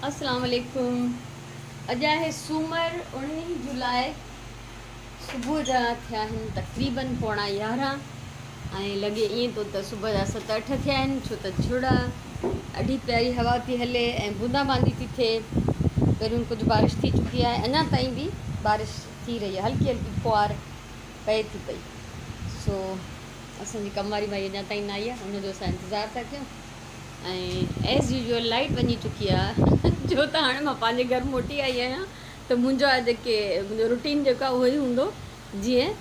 اسلام عليڪم اڄ آهي سومر 19 جولاء صبح جا ٿيا آهن تقريبن پوڻا 11 ۽ لڳي ائين ٿو ته صبح جا 7 8 ٿيا آهن ڇو ته جھڙ ڏاڍي پياري هوا ٿي هلي ۽ بوندا باندي ٿي ٿئي. پهريون ڪجهه بارش ٿي چڪي آهي اڃا تائين به بارش ٿي رهي آهي هلڪي هلڪي ڦوهار پئي ٿي پئي. سو اسان جي ڪم واري مائي اڃا تائين نه آئي آهي ان جو اسان انتظار ٿا ڪيون. ۽ ايز يوزوئل لائيٽ وڃي چڪي آهي ڇو ته هاڻي مان پنهنجي گهر موٽي آئي آهيان ته منهنجا جيڪي منهنجو روٽين جيڪو آهي اهو ئي هوندو جيئن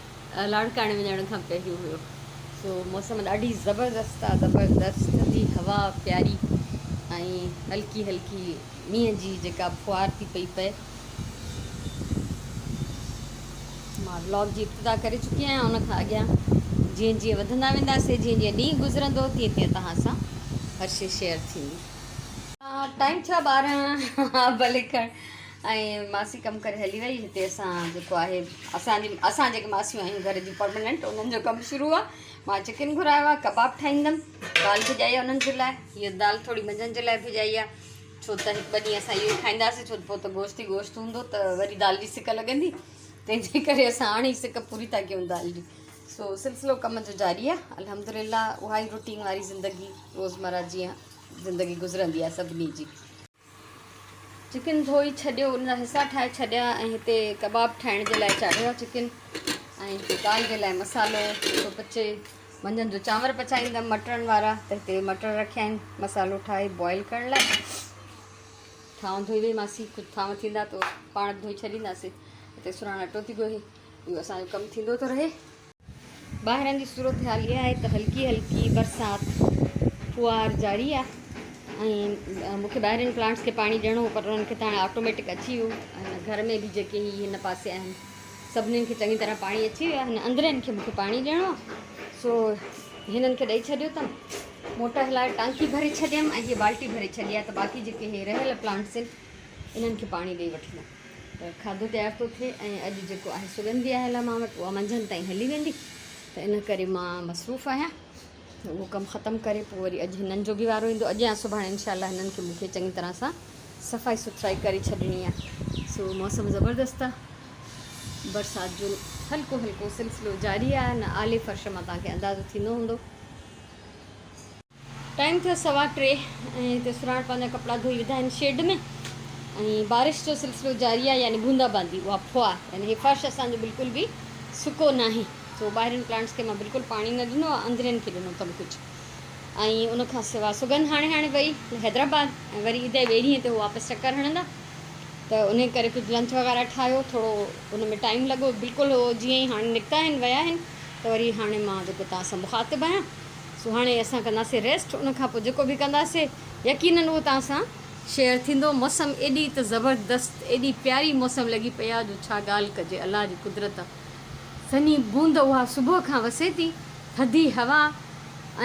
لاڙڪاڻي وڃڻ کان پهريون هيو. سو موسم ڏاڍي زبردست آهي زبردست ٿڌي هوا پياري ۽ هلڪي هلڪي مينهن جي جيڪا ڦوهار ٿي پئي پئي. مان ولاگ جي ابتدا ڪري چڪي آهيان ان کان اڳيان جيئن جيئن وڌندا وينداسين جيئن جيئن ڏينهن گذرندو تيئن تيئن توهان سان هر شي شيئر ٿيندي. ٽائيم ٿيو آهي 12 ڀلي کڻ ۽ ماسي ڪم ڪري هلي وئي هتي اسان جيڪو آهي اسان جي اسان جيڪي ماسيون آهيون گهر جون پرماننٽ انهن جو ڪم شروع آهي. مان چڪن گهرايو آهي ڪباب ٺاهيندم دال ڀڄائي آهي انهن جي لاء هيء دال ٿوري منجهند جي لاء ڀڄائي آهي ڇو ته هڪ ٻه ڏينهن اسان اهو ئي کائينداسين ڇو ته پوء ته گوشت ئي گوشت هوندو ته وري دال جي سڪ لڳندي تنهن جي ڪري اسان هاڻي ئي سڪ پوري ٿا ڪيون دال جي. سو سلسلو ڪم جو جاري آهي الحمدلله اها ئي روٽين واري زندگي روزمره جيئن زندگي گذرندي آهي سڀني جي. چڪن ڌوئي ڇڏيو ان جا حصا ٺاهي ڇڏيا ۽ هتي ڪباب ٺاهڻ جي لاء چاڙهيو آهي چڪن ۽ هتي دال جي لاء مصالحو ٿو پچي. منجهند جو چانور پچائيندم مٽرن وارا ته هتي مٽر رکيا آهن مصالحو ٺاهي بوائل ڪرڻ لاء. ٿانو ڌوئي وئي ماسي ڪجهه ٿانو ٿيندا ته پاڻ به ڌوئي ڇڏينداسين. هتي سراڻ اٽو ٿي ڳوهي. اهو اسان جو ڪم ٿيندو ٿو رهي. ٻاهران جي صورتحال اها آهي ته هلڪي هلڪي برسات ڦوهار جاري آهي ۽ مون کي ٻاهرين پلانٽس کي پاڻي ڏيڻو هو پر انهن کي ته هاڻي آٽوميٽڪ اچي ويو ۽ گهر ۾ به جيڪي هي هن پاسي آهن سڀنين کي چڱي طرح پاڻي اچي ويو آهي هن اندرين کي مون کي پاڻي ڏيڻو آهي سو هنن کي ڏئي ڇڏيو اٿم. موٽر هلائي ٽانڪي ڀري ڇڏيم ۽ هيء بالٽي ڀري ڇڏي آهي ته باقي جيڪي هي رهيل پلانٽس آهن انهن کي پاڻي ڏئي وٺندم. ته کاڌو تيار ٿو ٿئي ۽ اڄ جيڪو آهي سڳنڌي آيل آهي مان وٽ اها منجهند تائين هلي ويندي ته ان ڪري مان مصروف آهيان ته اهو ڪم ختم ڪري پوء وري اڄ هنن جو به وارو ايندو اڄ يا سڀاڻي انشاء الله هنن کي مون کي چڱي طرح سان صفائي سٿرائي ڪري ڇڏڻي آهي. سو موسم زبردست آهي. برسات جو هلڪو هلڪو سلسلو جاري آهي نه آلي فرش مان توهان کي اندازو ٿيندو هوندو. ٽائيم ٿيو 3:15 ۽ هتي سراڻ پنهنجا ڪپڙا ڌوئي وڌا آهن شيڊ ۾ ۽ بارش جو سلسلو جاري آهي يعني بوندا باندي اها ڦوهار يعني هي فرش اسان جو بلڪل به سڪو ناهي سو ٻاهرين پلانٽس کي مان بلڪل پاڻي نه ڏنو آهي اندرين کي ڏنو اٿم ڪجهه ۽ ان کان سوا سگن هاڻي هاڻي وئي حيدرآباد ۽ وري عيد جي ٻئي ڏينهن تي هو واپس چڪر هڻندا ته انهي ڪري ڪجهه لنچ وغيره ٺاهيو ٿورو ان ۾ ٽائيم لڳو بلڪل هو جيئن ئي هاڻي نڪتا آهن ويا آهن ته وري هاڻي مان جيڪو توهان سان مخاطب آهيان سو هاڻي اسان ڪنداسين ريسٽ ان کان پوء جيڪو به ڪنداسين يقينن اهو توهان سان شيئر ٿيندو. موسم ايڏي ته زبردست ايڏي پياري موسم لڳي پئي آهي جو ڇا ڳالهه ڪجي الله جي قدرت آ سنهي بوند اها صبح کان وسي ٿي ٿڌي هوا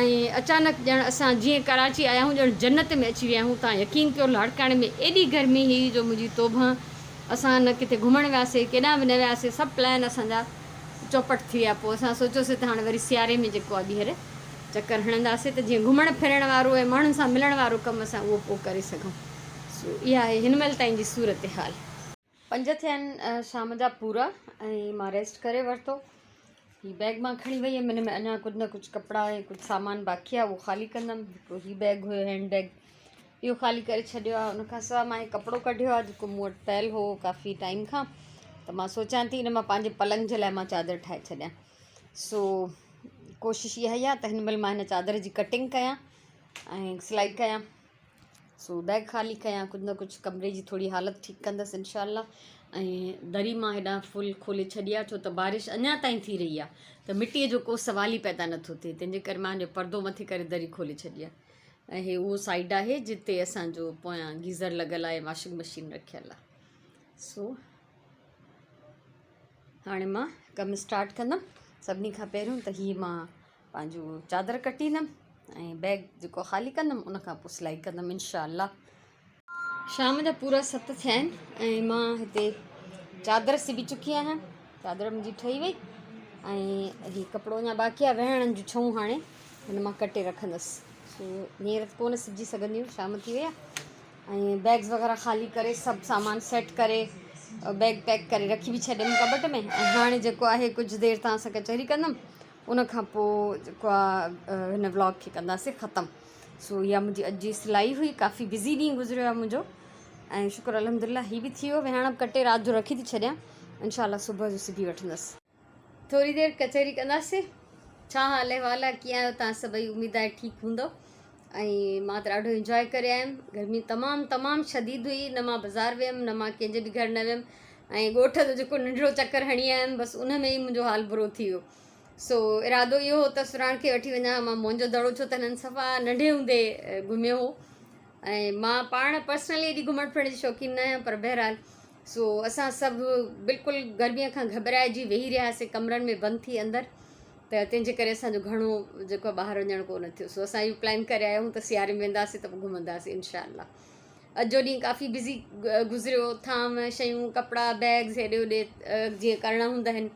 ۽ اچانڪ ڄڻ اسان جيئن ڪراچي آيا آهيون ڄڻ جنت ۾ اچي ويا آهيون توهان يقين ڪيو لاڙڪاڻي ۾ ايڏي گرمي هئي جو منهنجي توبهه اسان نه ڪٿي گهمڻ وياسي ڪيڏانهن به نه وياسي سڀ پلان اسان جا چوپٽ ٿي ويا پوء اسان سوچيوسي ته هاڻي وري سياري ۾ جيڪو آهي ٻيهر چڪر هڻنداسي ته جيئن گهمڻ ڦرڻ وارو ۽ ماڻهن سان ملڻ وارو ڪم اسان اهو پوء ڪري سگهون سو اها آهي هن مهل تائين جي صورتحال. 5 ٿيا آهن شام جا پورا ۽ مان ريسٽ ڪري ورتو. هي بيگ مان کڻي وئي هيم ان ۾ اڃا ڪجهه نه ڪجهه ڪپڙا ۽ ڪجهه سامان باقي آهي اهو خالي ڪندم. هڪڙو هي بيگ هيو هينڊ بيگ اهو خالي ڪري ڇڏيو آهي. ان کان سواء مان هي ڪپڙو ڪڍيو آهي جيڪو مون وٽ پيل هو ڪافي ٽائيم کان ته مان سوچان ٿي ان مان پنهنجي پلنگ جي لاء مان چادر ٺاهي ڇڏيان. سو ڪوشش اها ئي آهي ته هن مهل مان هن چادر جي ڪٽنگ ڪيان ۽ سلائي ڪيان. سو بيگ خالي ڪيان ڪجهه نه ڪجهه ڪمري جي ٿوري حالت ٺيڪ ڪندس انشاء الله ۽ دري مان هيڏانهن فل کولي ڇڏي آهي ڇو ته بارش اڃا تائين ٿي رهي آهي ته مٽيء جو ڪو سوال ئي پيدا نٿو ٿئي تنهن جي ڪري مان پردو مٿي ڪري دري کولي ڇڏي آهي ۽ هي اهو سائيڊ آهي جتي اسانجو پويان گيزر لڳل آهي واشنگ مشين رکيل آهي سو هاڻي مان ڪم اسٽارٽ ڪندم سڀني کان پهريون ته هي مان پنهنجو چادر ڪٽيندم ۽ بيگ جيڪو خالي ڪندم ان کان پوء سلائي ڪندم انشاء الله. شام جا پورا 7 ٿيا آهن ۽ مان هتي چادر سبي چڪي آهيان چادر منهنجي ٺهي وئي ۽ هي ڪپڙو اڃا باقي آهي وهڻن جون ڇئون هاڻي هن مان ڪٽي رکندس سو هينئر ته ڪونه سبجي سگهنديون شام ٿي وئي آهي. ۽ بيگز وغيره خالي ڪري سڀ سامان سيٽ ڪري بيگ پيڪ ڪري رکي به ڇڏيم ڪٻٽ ۾ ۽ هاڻي جيڪو آهي ڪجهه دير توهان سان ڪچهري ڪندم ان کان پوء جيڪو آهي هن ولاگ کي ڪنداسين ختم سو اها منهنجي اڄ جي سلائي هئي ڪافي بزي ڏينهن گذريو آهي منهنجو ۽ شڪر الحمد لله هي به ٿي ويو ويهاڻا به ڪٽي رات جو رکي ٿي ڇڏيان انشاء الله صبح جو سبي وٺندس. ٿوري دير ڪچهري ڪنداسين. ڇا حال احوال آهي ڪيئن آهيو توهان سڀئي اميد آهي ٺيڪ هوندو ۽ مان ته ڏاڍو انجواء ڪري آيم گرمي تمام تمام شديد هئي نه مان بازار ويم نه مان ڪنهن جي به گهر نه ويم ۽ ڳوٺ جو جيڪو ننڍڙو چڪر هڻي آيم بس ان ۾ ئي منهنجو حال برو ٿي ويو سو ارادو اهو هو ته سراڻ کي وٺي وڃان مان موهن جو دڙو ڇو ته هنن صفا ننڍي هوندي گهميو هو ۽ مان پاڻ پرسنلي ايڏي گهمڻ ڦرڻ جي شوقين نه آهيان پر بهرحال سو اسان سڀ بلڪل گرميء کان گهٻرائجي ويهي رهياسين ڪمرن ۾ بند ٿي اندر ته تنهن جي ڪري اسان جو گهڻو جيڪو ٻاهر وڃڻ ڪو نه ٿيو سو اسان اهو پلان ڪري آيا آهيون ته سياري ۾ وينداسين ته پوء گهمنداسين انشاء الله اڄ جو ڏينهن ڪافي بزي گذريو ٿانو شيون ڪپڙا بيگز هيڏي هوڏي جيئن ڪرڻا هوندا آهن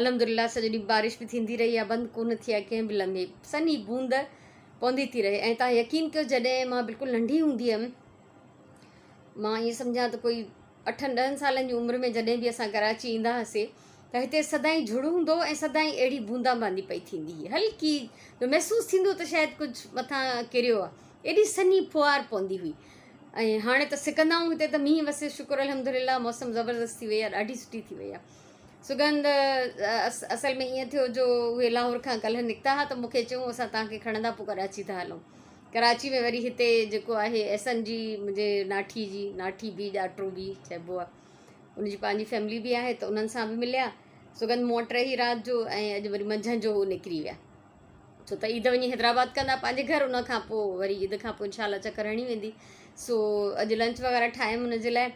الحمد لله سڄو ڏينهن بارش به ٿيندي رهي آهي بند ڪونه ٿي آهي ڪنهن به لمحي سنهي بوند پوندي ٿي رهي ۽ تان يقين ڪيو جڏهن مان بلڪل ننڍي هوندي هيم مان ائين سمجهان ته ڪوئي اٺن ڏهن سالن جي عمر ۾ جڏهن به اسان ڪراچي ايندا هئاسي ته هتي سدائين جھڙ هوندو هو ۽ سدائين اهڙي بوندا باندي پئي ٿيندي هئي هلڪي جو محسوس ٿيندو ته شايد ڪجهه مٿان ڪريو آهي ايڏي سنهي ڦوهار پوندي هئي ۽ هاڻي ته سڪندا آهيون هتي ته مينهن وسي شڪر الحمد لله موسم زبردست ٿي وئي آهي ڏاڍي سٺي ٿي وئي آهي سگند اصل ۾ ائين ٿيو جو اهي لاهور کان ڪلهه نڪتا هئا ته مونکي چيون اسان توهان کي کڻندا پوء ڪراچي ٿا هلون ڪراچي ۾ وري هتي جيڪو آهي احسن جي منهنجي ناٺي جي ناٺي به ڄاٽو به چئبو آهي ان جي پنهنجي فيملي به آهي ته انهن سان به مليا سگند مون وٽ رهي رات جو ۽ اڄ وري منجهند جو هو نڪري ويا ڇو ته عيد وڃي حيدرآباد ڪندا پنهنجي گهر ان کان پوء وري عيد کان پوء انشاء الله چڪر هڻي ويندي سو اڄ لنچ وغيره ٺاهيم ان جي لاء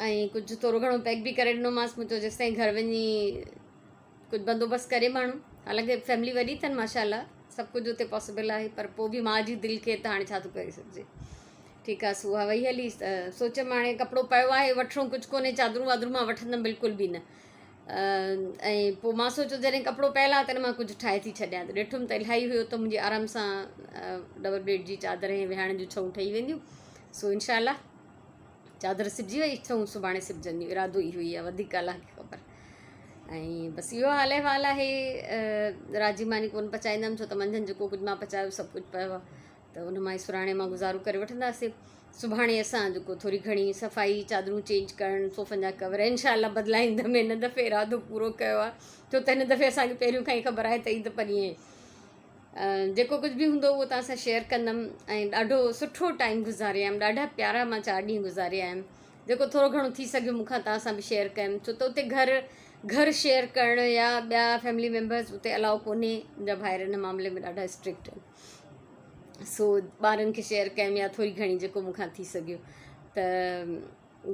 ۽ ڪجهه ٿورو گهڻو پيڪ به ڪري ڏنومانس مون چيو جيستائين گهر وڃي ڪجهه بندوبست ڪري ماڻهو حالانڪه فيملي وڏي اٿن ماشاء الله سڀ ڪجهه اتي پاسيبل آهي پر پوء به ماء جي دل کي ته هاڻي ڇا ٿو ڪري سگهجي ٺيڪ آهي سو اها وئي هلي ته سوچيم هاڻي ڪپڙو پيو آهي وٺڻو ڪجهه ڪونهي چادرون وادرون مان وٺندم بلڪل به نه ۽ پوء مان سوچيو جڏهن ڪپڙو پيل آهي تڏهن مان ڪجهه ٺاهي ٿي ڇڏيان ته ڏٺم ته الاهي هيو ته منهنجي آرام سان ڊبل بيڊ جي چادر ۽ ويهاڻي جون ڇئون ٺهي وينديون سو انشاء الله چادر سبجي وئي ڇئون سڀاڻي سبجنديون ارادو اهو ئي آهي وڌيڪ الله کي خبر ۽ بس اهو حال احوال آهي رات جي ماني ڪونه پچائيندم ڇو ته منجهند جيڪو ڪجهه مان پچايو سڀ ڪجهه پيو آهي ته ان مان ئي سراڻي مان گذارو ڪري وٺنداسين سڀاڻي اسان جيڪو ٿوري گهڻي صفائي چادرون چينج ڪرڻ صوفن جا ڪور انشاء الله بدلائيندم هن دفعي ارادو پورو ڪيو آهي ڇو ته هن دفعي اسانکي پهريون کان ئي خبر آهي ته عيد پرينء جيڪو ڪجهه به هوندو اهو توهان سان شيئر ڪندم ۽ ڏاڍو سٺو ٽائيم گذاري آيم ڏاڍا پيارا مان چار ڏينهن گذاري آيم جيڪو ٿورو گهڻو ٿي سگهيو مون کان توهان سان به شيئر ڪيم ڇو ته اتي گهر گهر شيئر ڪرڻ يا ٻيا فيملي ميمبرز اتي الاؤ ڪونهي منهنجا ڀائر ان معاملي ۾ ڏاڍا اسٽرڪٽ آهن سو ٻارن کي شيئر ڪيم يا ٿوري گهڻي جيڪو مون کان ٿي سگهيو ته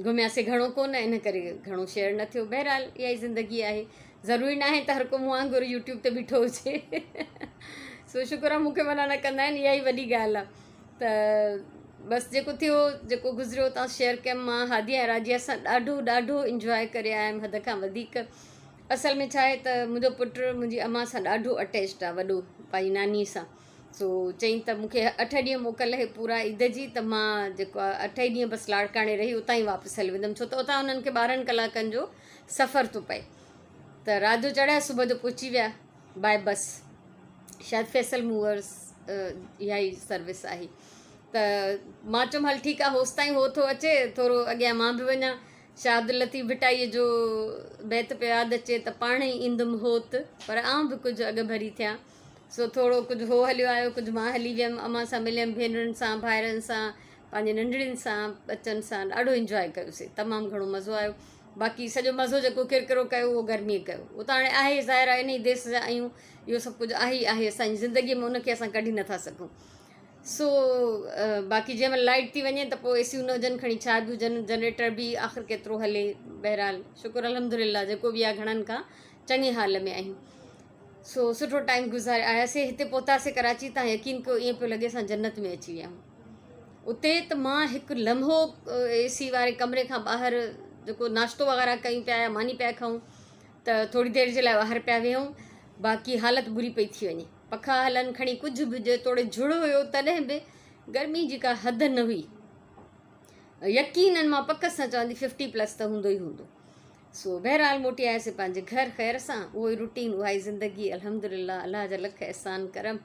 گهمياسي گهڻو ڪونه ان ڪري گهڻو شيئر نه ٿيو بهرحال اها ئي زندگي آهي ضروري ناهي ته هر ڪو مون وانگر يوٽيوب تي بيٺو هجي سو شڪر آهي مون کي منع نه ڪندا آهن اها ئي وڏي ڳالهه آهي ته بس جيڪو ٿيو جيڪو گذريو تان شيئر ڪيم مان هادي ۽ راجيا سان ڏاڍو ڏاڍو انجواء ڪري آيم حد کان وڌيڪ اصل ۾ ڇا آهي ته منهنجو پٽ منهنجي امان سان ڏاڍو اٽيچڊ آهي وڏو پنهنجي ناني سان سو چيائين ته مون کي اٺ ڏينهن موڪل آهي پورا عيد جي ته مان جيڪو آهي اٺ ئي ڏينهن بس لاڙڪاڻي رهي اتان ئي واپس هلي ويندم ڇو ته اتان انهن کي 12 ڪلاڪن جو سفر ٿو پئي ته رات جو چڙهيا صبح جو پهچي ويا باء بس شايد فيصل موورس اها ئي سروس آهي ته مان چيم هل ٺيڪ آهي هوستائين هو ٿو اچي ٿورو اڳيان مان به وڃان شاهه عبداللطيف ڀٽائيء جو بيت پيو ياد اچي ته پاڻ ئي ايندم هوت پر آئون به ڪجهه اڳ ڀري ٿيان سو ٿورو ڪجهه هو هليو آيو، ڪجهه مان هلي ويم، امان سان مليم، ڀينرن سان، ڀائرن سان، پنهنجي ننڍڙين سان، ٻچن سان ڏاڍو انجواء ڪيوسين، تمام گهڻو مزو آيو. باقي سڄو مزو جيڪو ڪرڪرو ڪيو اهو گرميء ڪيو. اهو ته هاڻي آهي ظاهر آهي انهي ديس جا آهيون، اهو سڀ ڪجهه آهي ئي آهي اسان جي زندگيء ۾ ان کي اسان ڪڍي نٿا سگهون. سو باقي جنهن مهل لائيٽ ٿي وڃي ته پوء اي سيون نه هجن کڻي ڇا به هجن جنريٽر به آخر ڪيترو هلي بهرحال شڪر الحمدلله جيڪو به آهي گهڻن کان چڱي حال ۾ آهيون. سو سٺو ٽائيم گذاري آياسي هتي پهتاسي ڪراچي تان يقين ڪيو ائين پيو لڳي اسان جنت ۾ اچي ويا آهيون اتي ته مان هڪ لمحو اي سي واري ڪمري کان ٻاهر جيڪو ناشتو وغيره ڪيون پيا يا ماني پيا کائون ته ٿوري دير جي لاء ٻاهر پيا ويهون باقي حالت بري پئي ٿي وڃي پکا هلن کڻي ڪجهه به هجي توڙي جھڙ هيو تڏهن به گرمي جي ڪا حد نه هئي. يقينن مان پڪ سان چوان ٿي ففٽي پلس ته هوندو ئي هوندو. سو بهرحال موٽي آياسين پنهنجي گهر خير سان. اهو ئي روٽين اها ئي زندگي الحمدلله الله جا لک احسان ڪرم.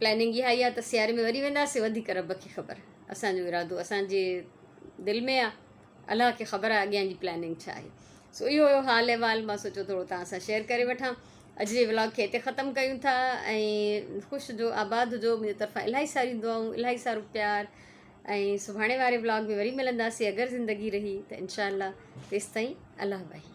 پلاننگ اها ئي آهي ته سياري ۾ وري وينداسين وڌيڪ رب کي خبر. اسان جو ارادو اسان جي دل ۾ آهي الله کي خبر آهي اڳيان جي پلاننگ ڇا آهي. سو اهو هيو حال احوال مان سوچيو ٿورو توهان سان شيئر ڪري وٺان. اڄ جي ولاگ کي هتي ختم ڪيون ٿا ۽ خوش هجو آباد هجو منهنجي طرفان الاهي ساريون دعائون الاهي سارو پيار ۽ سڀاڻي واري ولاگ ۾ وري ملنداسين اگر زندگي رهي ته انشاء الله تيستائين الله ڀائي.